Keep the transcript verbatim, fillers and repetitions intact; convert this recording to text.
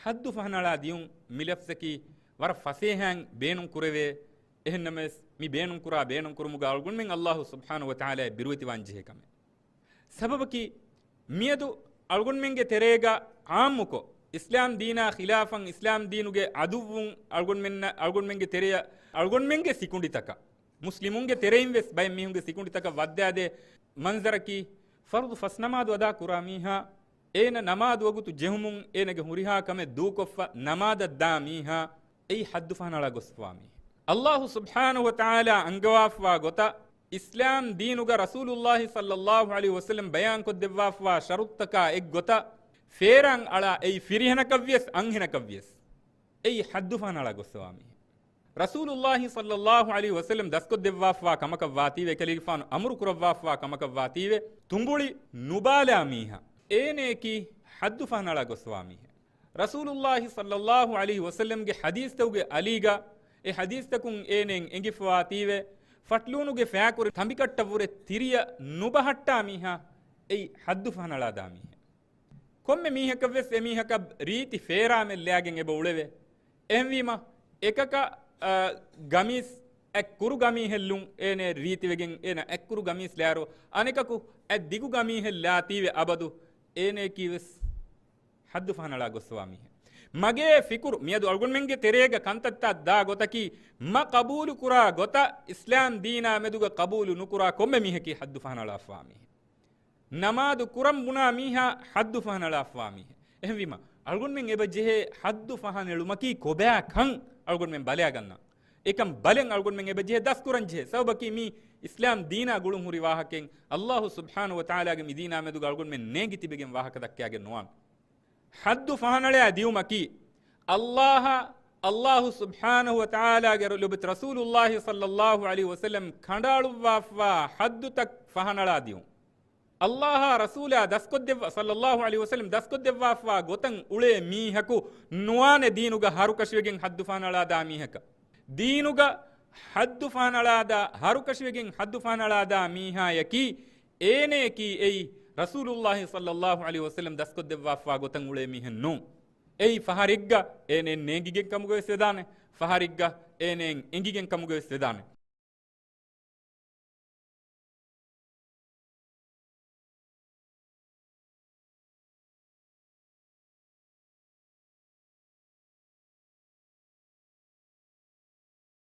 ޙައްދު ފަހަނަޅާ ދިޔުން މި ލަފްޒަކީ ވަރަށް ފަސޭހައިން ބޭނުން ކުރެވޭ. އެހެންނަމަވެސް، މި ބޭނުން ކުރާ ބޭނުން ކުރުމުގަ އަޅުގަނޑުމެން އައްލާހު ސުބްޙާނަހު ވަ ތަޢާލާއަށް ބިރުވެތިވާން ޖެހޭ ކަމެއް. ސަބަބަކީ، މިއަދު އަޅުގަނޑުމެންގެ ތެރޭގަ ޢާއްމުކޮށް، އިސްލާމް ދީނާ ޚިލާފަށް، އިސްލާމް ދީނުގެ ޢަދުއްވުން އަޅުގަނޑުމެންނަށް، އަޅުގަނޑުމެންގެ ތެރެއަށް އަޅުގަނޑުމެންގެ ސިކުނޑިތަކަށް، މުސްލިމުންގެ ތެރެއިން ވެސް ބައެއް މީހުންގެ ސިކުނޑިތަކަށް ވައްދާދޭ މަންޒަރަކީ، ފަރުޟު ފަސް ނަމާދު އަދާ ކުރާ މީހާ، އޭނަ ނަމާދު ވަގުތު ޖެހުމުން އޭނަގެ ހުރިހާ ކަމެއް ދޫކޮށްފަ ނަމާދަށް ދާ މީހާ، އެއީ ޙައްދު ފަހަނަޅާ ގޮސްފާ މީހެއް. އައްލާހު ސުބްޙާނަހު ވަ ތަޢާލާ އަންގަވާފާ ގޮތަށް، އިސްލާމް ދީނުގަ ރަސޫލުއްލާހި ޞައްލައްލާހު ޢަލައިހި ވަސައްލަމް ބަޔާންކޮށްދެއްވާފާ ޝަރުޠުތަކާ އެއްގޮތަށް، ފޭރާން އަޅާ އެއީ ފިރިހެނަކަށްވިޔަސް އަންހެނަކަށްވިޔަސް، އެއީ ޙައްދު ފަހަނަޅާ ގޮސްފާ މީހެއް. ރަސޫލުއްލާހި ޞައްލައްލާހު ޢަލައިހި ވަސައްލަމް ދަސްކޮށްދެއްވާފާ ކަމަކަށް ވާތީވެ، ކަލޭގެފާނު އަމުރު ކުރައްވާފާ ކަމަކަށް ވާތީވެ، ތުނބުޅި ނުބާލާ މީހާ، އޭނަޔަކީ ޙައްދު ފަހަނަޅާ ގޮސްފާ މީހެއް. ރަސޫލުއްލާހި ޞައްލައްލާހު ޢަލައިހި ވަސައްލަމްގެ ޙަދީޘްތަކުގެ އަލީގަ އެ ޙަދީޘްތަކުން އޭނައަށް އެނގިފަވާތީވެ، ފަޓްލޫނުގެ ފަޔާކުރި ތަނބިކައްޓަށްވުރެ ތިރިއަށް ނުބަހައްޓާ މީހާ، އެއީ ޙައްދު ފަހަނަޅާ ދާ މީހެއް. ކޮންމެ މީހަކަށްވެސް އެމީހަކަށް ރީތި ފޭރާމެއް ލައިގެން އެބަ އުޅެވޭ. އެހެންވީމަ، އެކަކަށް، އަ، ގަމީސް އަތްކުރު ގަމީހެއް ލުން އޭނަ ރީތިވެގެން އޭނަ އަތްކުރު ގަމީސް ލާއިރު، އަނެކަކު އަތްދިގު ގަމީހެއް ލާތީވެ އަބަދު އޭނަޔަކީވެސް ޙައްދު ފަހަނަޅާ ގޮސްފާ މީހެއް. މަގޭ ފިކުރު، މިއަދު އަޅުގަނޑުމެންގެ ތެރޭގަ ކަންތައްތައް ދާ ގޮތަކީ، މަ ޤަބޫލު ކުރާ ގޮތަށް އިސްލާމް ދީނާ މެދުގަ ޤަބޫލު ނުކުރާ ކޮންމެ މީހަކީ ޙައްދު ފަހަނަޅާފާ މީހެއް. ނަމާދު ކުރަން ބުނާ މީހާ ޙައްދު ފަހަނަޅާފާ މީހެއް. އެހެންވީމަ، އަޅުގަނޑުމެން އެބަ ޖެހޭ ޙައްދު ފަހަނެޅުމަކީ ކޮބާ ކަން އަޅުގަނޑުމެން ބަލާގަންނަން. އެކަން ބަލަން އަޅުގަނޑުމެން އެބަ ޖެހޭ، ދަސްކުރަން ޖެހޭ. ސަބަބަކީ މީ އިސްލާމް ދީނާ ގުޅުން ހުރި ވާހަކައެއް، އައްލާހު ސުބްޙާނަހު ވަ ތަޢާލާގެ މި ދީނާ މެދުގަ އަޅުގަނޑުމެން ނޭނގި ތިބެގެން ވާހަކަ ދައްކާގެން ނުވާނެ. ޙައްދު ފަހަނަޅާ ދިޔުމަކީ، އައްލާހަށް، އައްލާހު ސުބްޙާނަހު ވަ ތަޢާލާގެ ރު-، ލޮބުވެތި ރަސޫލުއްލާހި ޞައްލައްލާހު ޢަލައިހި ވަސައްލަމް ކަނޑައަޅުއްވާފާ ޙައްދުތައް ފަހަނަޅާ ދިޔުން. އައްލާހާ ރަސޫލާ ދަސްކޮށްދެއްވާ، ޞައްލައްލާހު ޢަލައިހި ވަސައްލަމް ދަސްކޮށްދެއްވާފާ ގޮތަށް އުޅޭ މީހަކު ނުވާނެ ދީނުގަ ހަރުކަށިވެގެން ޙައްދު ފަހަނަޅާ ދާ މީހަކަށް. ދީނުގަ ޙައްދު ފަހަނަޅާ ދާ، ހަރުކަށިވެގެން ޙައްދު ފަހަނަޅާ ދާ މީހާޔަކީ، އޭނަޔަކީ އެއީ ރަސޫލުއްލާހި ޞައްލައްލާހު ޢަލައިހި ވަސައްލަމް ދަސްކޮށްދެއްވާފާ ގޮތަށް އުޅޭ މީހެއް ނޫން. އެއީ ފަހަރެއްގަ އޭނައަށް ނޭނގިގެން ކަމުގަވެސް ވެދާނެ، ފަހަރެއްގަ އޭނައަށް އެނގިގެން ކަމުގަވެސް ވެދާނެ.